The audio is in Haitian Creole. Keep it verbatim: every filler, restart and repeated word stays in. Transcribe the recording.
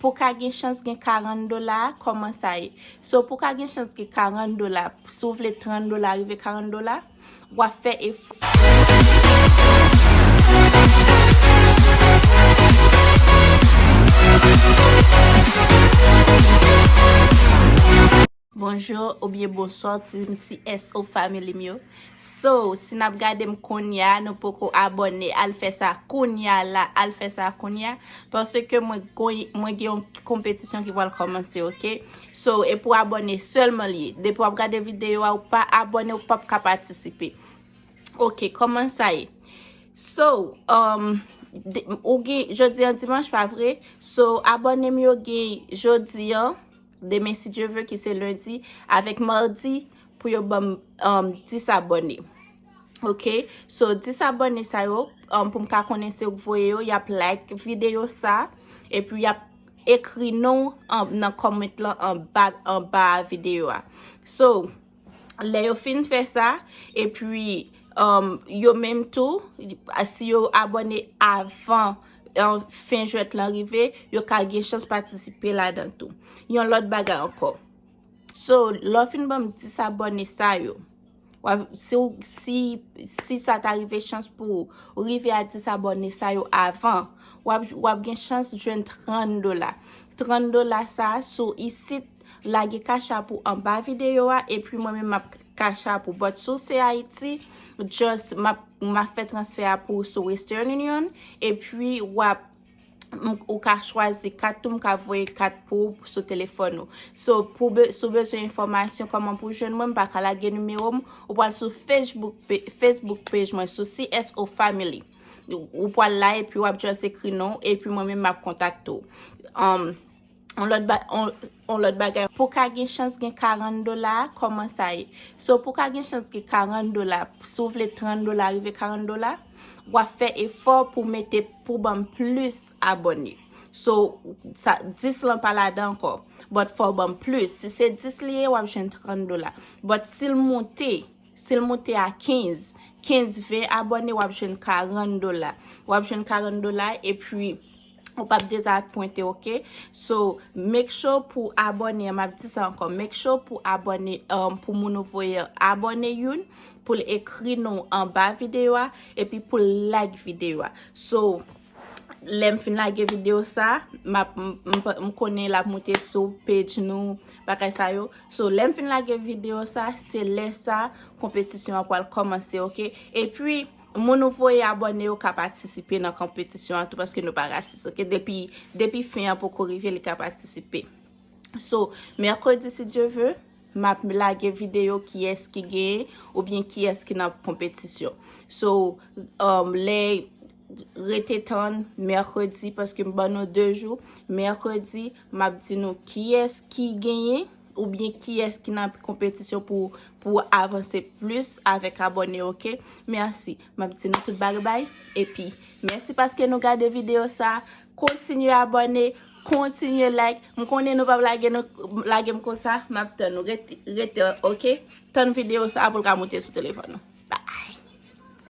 Pou w ka gen chans gen karant dola, kòman sa ye? So, pou w ka gen chans gen karant dola, si w vle trant dola rive karant dola, w ap fè efò. Bonjou oubyen bonswa, team C S O family m yo. So, si n ap gade m kounye a, nou poko abòne, al fè sa kounye a la, al fè sa kounye a. Paske mwen, mwen gen yon konpetisyon ki pral kòmanse, oke? So, e pou abòne sèlman li ye. Depi w ap gade videyo a, ou pa abòne, ou p ap ka patisipe. Oke, kòman sa ye? So, um, de- ou gen, jodi an dimanch, pa vre? So, abòne m yo gen jodi an, demen si Dye vle, ki se lendi, avèk madi, pou yo ban m, um, dis abòne. Oke? So, dis abòne sa yo, um, pou m ka konnen se ou k voye yo, y ap like videyo sa, epi y ap ekri non w, um, nan comment lan anba, anba videyo a. So, lè yo fin fè sa, epi, um, yo menm tou, si yo abòne avan, um, fen jwèt lan rive, yo ka gen chans patisipe ladan tou. Yon lòt bagay ankò. So, lè w fin ban m dis abòne sa yo, w ap, si, w- si, si sa ta rive chans pou ou rive a dis abòne sa yo avan, w ap, w ap gen chans jwenn trant dola. Trant dola sa a, si w isit, lage Cash App ou anba videyo a, epi mwen menm m ap Cash App ou. But si w se Ayiti, just m ap, m ap fè transfè a pou ou sou Western Union, epi w ap, m- ou ka chwazi kat tou, m ka voye kat pou ou sou telefòn ou. So, pou be- si w bezwen enfòmasyon kòman pou w jwenn mwen, m pa ka lage nimewo m, ou pral sou Facebook, pe- Facebook page mwen, sou C S O Family. Ou ou pral la, epi w ap just ekri non w, epi mwen menm m ap kontakte w. Um, on lòt ba- on, on lòt bagay. Pou w ka gen chans gen karant dola, kòman sa ye? So, pou w ka gen chans gen karant dola, si w vle trant dola rive karant dola, w ap fè efò pou w mete, pou w ban m plis abòne. So, sa, dis lan pa ladan ankò. But fò w ban m plis. Si se dis li ye, w ap jwenn trant dola. But si l monte, si l monte a kenz, kenz, ven abòne, w ap jwenn karant dola. W ap jwenn karant dola, epi ou p ap dezapwente, oke? So, make sure pou abòne, m ap di sa ankò, make sure pou abòne, um, pou moun ou voye abòne youn, pou l ekri non w anba videyo a, epi pou l like videyo a. So, lè m fin lage videyo sa, m ap, m, m, m konnen l ap moute sou page nou, bagay sa yo. So, lè m fin lage videyo sa, se lè sa, konpetisyon an pral kòmanse, oke? Epi, moun ou voye abòne yo ka patisipe nan konpetisyon an tou, paske nou pa rasis, oke? Depi, depi fen an poko rive, li ka patisipe. So, mèkredi, si Dye vle, m ap lage videyo kiyès ki genyen oubyen kiyès ki nan konpetisyon. So, um, lè rete tann mèkredi, paske m ban nou de jou. Mèkredi, m ap di nou kiyès ki genyen oubyen kiyès ki nan konpetisyon pou, pou avanse plis avèk abòne, oke? Mèsi. M ap di nou tout bagay. Epi, mèsi paske nou gade videyo sa. Kontinye abòne, kontinye like. M konnen nou p ap lage nou, lage m konsa. M ap tann nou. Rete, rete, oke? Tann videyo sa pou l ka moute sou telefòn nou. Bye.